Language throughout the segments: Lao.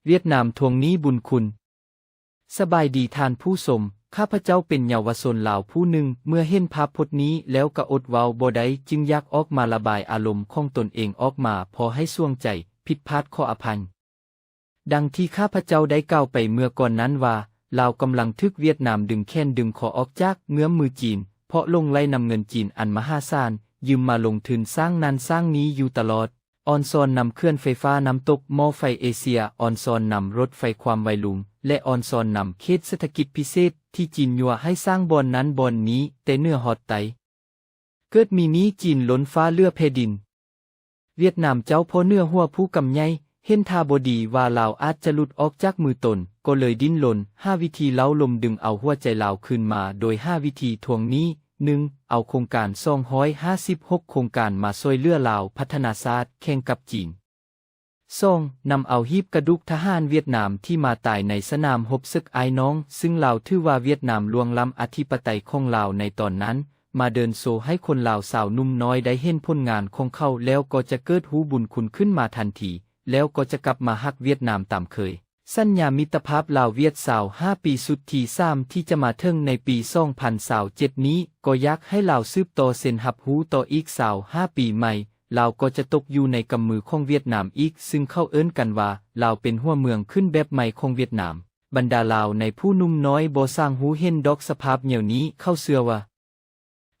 ຫວຽດນາມທວງໜີ້ບຸນຄຸນ. ສະບາຍດີທ່ານຜູ້ຊົມ, ຂ້າພະເຈົ້າເປັນເຍົາວະຊົນລາວຜູ້ໜຶ່ງ, ເມື່ອເຫັນພາບພົດນີ້ແລ້ວກະອົດເວົ້າບໍ່ໄດ້, ຈຶ່ງຢາກອອກມາລະບາຍອາລົມຂອງຕົນເອງອອກມາ, ພໍໃຫ້ສວງໃຈ, ຜິດພາດຂໍອະໄພ. ດັ່ງທີ່ຂ້າພະເຈົ້າໄດ້ກ່າວໄປເມື່ອກ່ອນນັ້ນວ່າ, ລາວກຳລັງຖືກຫວຽດນາມດຶງແຂນດຶງຄໍອອກຈາກເງື້ອມມືຈີນ, ເພາະຫຼົງໄຫຼນຳເງິນຈີນອັນມະຫາສານ, ຢືມມາລົງທຶນສ້າງນັ້ນສ້າງນີ້ຢູ່ຕະຫຼອດ. ອອນຊອນນຳເຂື່ອນໄຟຟ້ານ້ຳຕົກໝໍ້ໄຟເອເຊຍ, ອອນຊອນນຳລົດໄຟຄວາມໄວສູງ ແລະ ອອນຊອນນຳເຂດເສດຖະກິດພິເສດທີ່ຈີນຍົວະໃຫ້ສ້າງບ່ອນນັ້ນບ່ອນນີ້ ແຕ່ເໜືອຮອດໃຕ້. ເກີດມີໜີ້ຈີນລົ້ນຟ້າເຫຼືອແຜ່ດິນ. ຫວຽດນາມເຈົ້າພໍ່ເໜືອຫົວຜູ້ກຳໃຫຍ່ ເຫັນທ່າບໍ່ດີວ່າລາວອາດຈະຫຼຸດອອກຈາກມືຕົນ, ກໍເລີຍດີ້ນລົນຫາວິທີເລົ້າລົມດຶງເອົາຫົວໃຈລາວຄືນມາ ໂດຍຫ້າວິທີທວງໜີ້. ໜຶ່ງ ເອົາໂຄງການສອງຮ້ອຍຫ້າສິບຫົກໂຄງການມາຊ່ວຍເຫຼືອລາວພັດທະນາຊາດແຂ່ງກັບຈີນ. ສອງ ນຳເອົາຫີບກະດູກທະຫານຫວຽດນາມທີ່ມາຕາຍໃນສະໜາມຮົບເສິກອ້າຍນ້ອງ, ຊຶ່ງລາວຖືວ່າຫວຽດນາມລ່ວງລ້ຳອະທິປະໄຕຂອງລາວໃນຕອນນັ້ນ, ມາເດີນໂຊໃຫ້ຄົນລາວຊາວໜຸ່ມນ້ອຍໄດ້ເຫັນຜົນງານຂອງເຂົາ, ແລ້ວກໍຈະເກີດຮູ້ບຸນຄຸນຂຶ້ນມາທັນທີ, ແລ້ວກໍຈະກັບມາຮັກຫວຽດນາມຕາມເຄີຍ. ສັນຍາມິດຕະພາບລາວຫວຽດຊາວຫ້າປີຊຸດທີສາມທີ່ຈະມາເຖິງໃນປີສອງພັນຊາວເຈັດນີ້ ກໍຢາກໃຫ້ລາວສືບຕໍ່ເຊັນຮັບຮູ້ຕໍ່ອີກຊາວຫ້າປີໃໝ່, ລາວກໍຈະຕົກຢູ່ໃນກຳມືຂອງຫວຽດນາມອີກ, ຊຶ່ງເຂົາເອີ້ນກັນວ່າ ລາວເປັນຫົວເມືອງຂຶ້ນແບບໃໝ່ຂອງຫວຽດນາມ. ບັນດາລາວໃນຜູ້ໜຸ່ມນ້ອຍບໍ່ຊ່າງຮູ້ເຫັນດອກສະພາບແນວນີ້, ເຂົາເຊື່ອວ່າ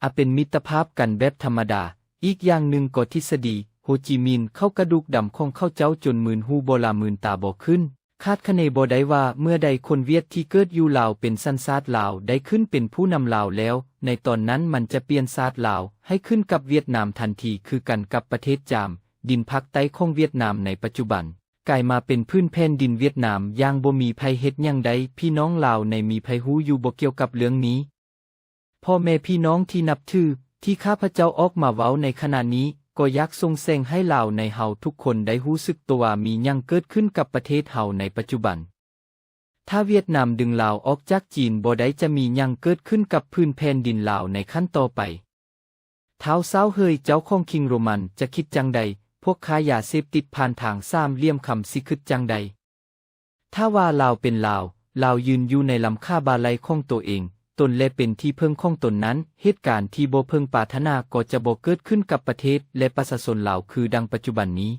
ອາ ເປັນມິດຕະພາບກັນແບບທຳມະດາ. ອີກຢ່າງໜຶ່ງກໍທິດສະດີໂຮຈິມິນ ເຂົາກະດູກດຳຂອງເຂົາເຈົ້າຈົນມືນຫູບໍ່ຫຼາ ມືນຕາບໍ່ຂຶ້ນ. ຄາດຄະເນບໍ່ໄດ້ວ່າເມື່ອໃດຄົນຫວຽດທີ່ເກີດຢູ່ລາວເປັນສັນຊາດລາວໄດ້ຂຶ້ນເປັນຜູ້ນຳລາວແລ້ວ, ໃນຕອນນັ້ນມັນຈະປ່ຽນຊາດລາວໃຫ້ຂຶ້ນກັບຫວຽດນາມທັນທີ ຄືກັນກັບປະເທດຈາມ, ດິນພາກໃຕ້ຂອງຫວຽດນາມໃນປັດຈຸບັນ, ກາຍມາເປັນຜືນແຜ່ນດິນຫວຽດນາມຢ່າງບໍ່ມີໃຜເຮັດຫຍັງໄດ້. ພີ່ນ້ອງລາວໃນມີໃຜຮູ້ຢູ່ບໍ່ກ່ຽວກັບເລື່ອງນີ້? ພໍ່ແມ່ພີ່ນ້ອງທີ່ນັບຖື ທີ່ຂ້າພະເຈົ້າອອກມາເວົ້າໃນຂະນະນີ້ ກໍຢາກສົ່ງແສງໃຫ້ລາວໃນເຮົາທຸກຄົນໄດ້ຮູ້ສຶກຕົວວ່າມີຫຍັງເກີດຂຶ້ນກັບປະເທດເຮົາໃນປັດຈຸບັນ. ຖ້າຫວຽດນາມດຶງລາວອອກຈາກຈີນບໍ່ໄດ້ ຈະມີຫຍັງເກີດຂຶ້ນກັບຜືນແຜ່ນດິນລາວໃນຂັ້ນຕໍ່ໄປ? ທ້າວຊາວເຮີຍ ເຈົ້າຂອງຄິງໂຣມັນ ຈະຄິດຈັ່ງໃດ? ພວກຄ້າຢາເສບຕິດຜ່ານທາງສາມຫຼ່ຽມຄຳຊິຄິດຈັ່ງໃດ? ຖ້າວ່າລາວເປັນລາວ, ລາວຢືນຢູ່ໃນລຳຂາບ່າໄຫຼ່ຂອງໂຕເອງ, ຕົນແລະເປັນທີ່ເພິ່ງຂອງຕົນນັ້ນ, ເຫດການທີ່ບໍ່ເພິ່ງປາດຖະໜາກໍຈະບໍ່ເກີດຂຶ້ນກັບປະເທດ ແລະ ປະຊາຊົນລາວຄືດັ່ງປັດຈຸບັນນີ້.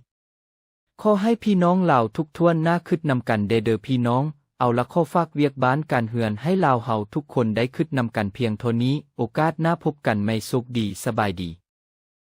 ຂໍໃຫ້ພີ່ນ້ອງລາວທຸກຖ້ວນໜ້າຄິດນຳກັນແດ່ເດີພີ່ນ້ອງ. ເອົາລະ ຂໍຝາກວຽກບ້ານການເຮືອນໃຫ້ລາວເຮົາທຸກຄົນໄດ້ຄິດນຳກັນພຽງເທົ່ານີ້. ໂອກາດໜ້າພົບກັນໃໝ່. ໂຊກດີ, ສະບາຍດີ.